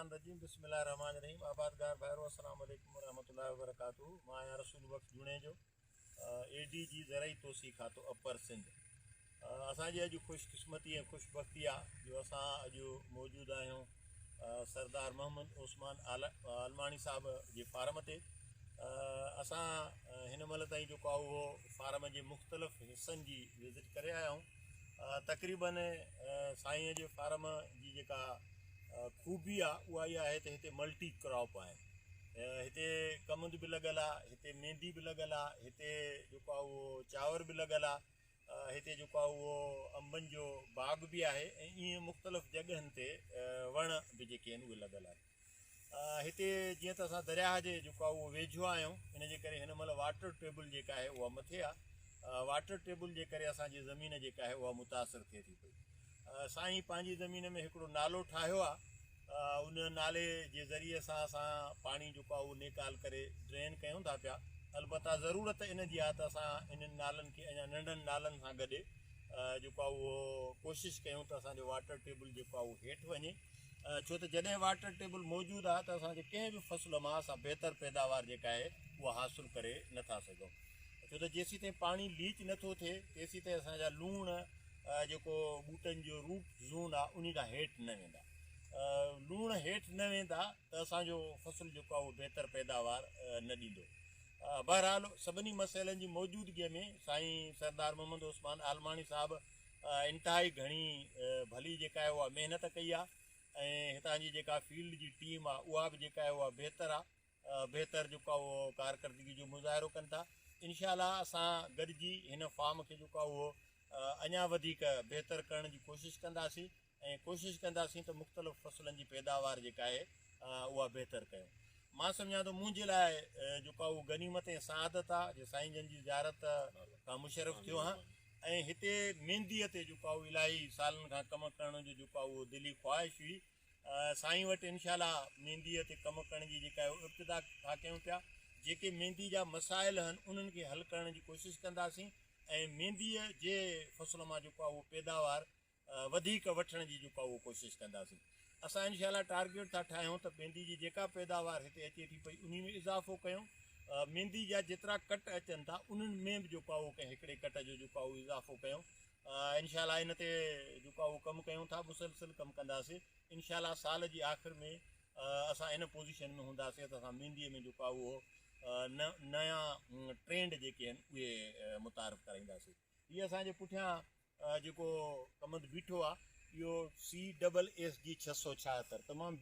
الشيطان الرجيم بسم الله الرحمٰن الرحيم آبادگار ڀائرو السلام عليڪم ورحمة الله وبرڪاته مان آهيان رسول بخش جوڻيجو اي ڊي جي زرعي توسيع کاتو اپر سنڌ اسان جي اڄ خوش قسمتي ۽ خوش بختي آ جو اسان اڄ موجود آهيون سردار محمد عثمان عالماڻي صاحب جي فارم تي اسان هن مهل تائين جيڪو آ اهو فارم جي مختلف حصن جي وزٽ ڪري آيا آهيون تقريبن سائين جي فارم جي جيڪا خوبي آ اها اها آهي ته هتي ملٽي ڪراپ آهن هتي ڪمند به لڳل آ هتي ميندي به لڳل آ هتي جيڪو آ اهو چانور به لڳل آ هتي جيڪو آ اهو انبن جو باغ به آهي ۽ ائين مختلف جڳهن تي وڻ به جيڪي آهن اهي لڳل آهن هتي جيئن ته اسان درياهه جي جيڪو آهي اهو ويجهو آهيون ان جي ڪري هن مهل واٽر ٽيبل جيڪا آهي اها مٿي آهي واٽر ٽيبل جي ڪري اسان جي زمين جيڪا آهي اها متاثر ٿئي ٿي پئي سائين پنهنجي زمين ۾ هڪڙو نالو ٺاهيو آهي ان نالي جي ذريعي سان اسان پاڻي جيڪو آهي اهو نيڪال ڪري ڊرين ڪيون ٿا پيا البته ضرورت ان جي آهي ته اسان انهن نالن کي اڃا ننڍن نالن سان گڏي جيڪو آهي اهو ڪوشش ڪيون ته اسان جو واٽر ٽيبل جيڪو آهي اهو هيٺ وڃي ڇو ته جڏهن واٽر ٽيبل موجود آهي ته اسان کي ڪنهن به فصل مان اسان بهتر پيداوار جيڪا آهي اها حاصل ڪري نه ٿا سگهون ڇو ته جيسيتائين پاڻي ليچ نه ٿو ٿئي تيسيتائين اسان جا لوڻ جيڪو ٻوٽن جو روٽ زون آهي انهي کان هيٺ نه ويندا لوڻ هيٺ نه ويندا ته اسان جو فصل جيڪو آهي اهو بهتر پيداوار نه ڏيندو بهرحال سڀني مسئلن جي موجودگي ۾ سائين سردار محمد عثمان عالماڻي صاحب انتهائي گهڻي ڀلي جيڪا آهي اها محنت ڪئي آهي ۽ هتان جي جيڪا فيلڊ جي ٽيم آهي اها به جيڪا آهي اها بهتر آهي بهتر جيڪو آهي اهو ڪارڪردگي جو مظاهرو ڪن ٿا انشاء الله اسان گڏجي هن فارم کي جيڪو آهي اهو اڃا وڌيڪ بهتر ڪرڻ جي ڪوشش ڪنداسين ۽ ڪوشش ڪنداسين ته مختلف فصلن جي پيداوار جيڪا آهي اها بهتر ڪيون. مان سمجهان ٿو منهنجي لاء جيڪو اهو غنيمت ۽ سعادت آهي جو سائين جن جي زيارت کان مشرف ٿيو آهيان ۽ هتي مينديء تي جيڪو اهو الاهي سالن کان ڪم ڪرڻ جو جيڪو اهو دلي خواهش هئي سائين وٽ انشاء الله مينديء تي ڪم ڪرڻ جي جيڪا ابتدا ٿا ڪيون پيا جيڪي ميندي جا مسائل آهن انهن کي حل ڪرڻ جي ڪوشش ڪنداسين ۽ مينديء جي فصل مان جيڪو اهو پيداوار وڌيڪ وٺڻ جي جيڪا اهو ڪوشش ڪنداسين. اسان انشاء الله ٽارگيٽ ٿا ٺاهيون ته ميندي جي جيڪا پيداوار هتي اچي ٿي پئي انهي ۾ اضافو ڪيون. ميندي جا جيترا ڪٽ اچن ٿا انهن ۾ به جيڪو اهو ڪنهن هڪڙي ڪٽ جو جيڪو اهو اضافو ڪيون. انشاء الله ان تي جيڪو اهو ڪم ڪيون ٿا مسلسل ڪم ڪنداسين. انشاء الله سال جي آخر ۾ اسان ان پوزيشن ۾ هونداسين ته اسان ميندي ۾ جيڪو اهو نيا ٽرينڊ جيڪي آهن اهي متعارف ڪرائينداسين. هي اسان جي پٺيان جيڪو ڪمند بيٺو آ اهو سي ڊبل ايس جي 676 تمام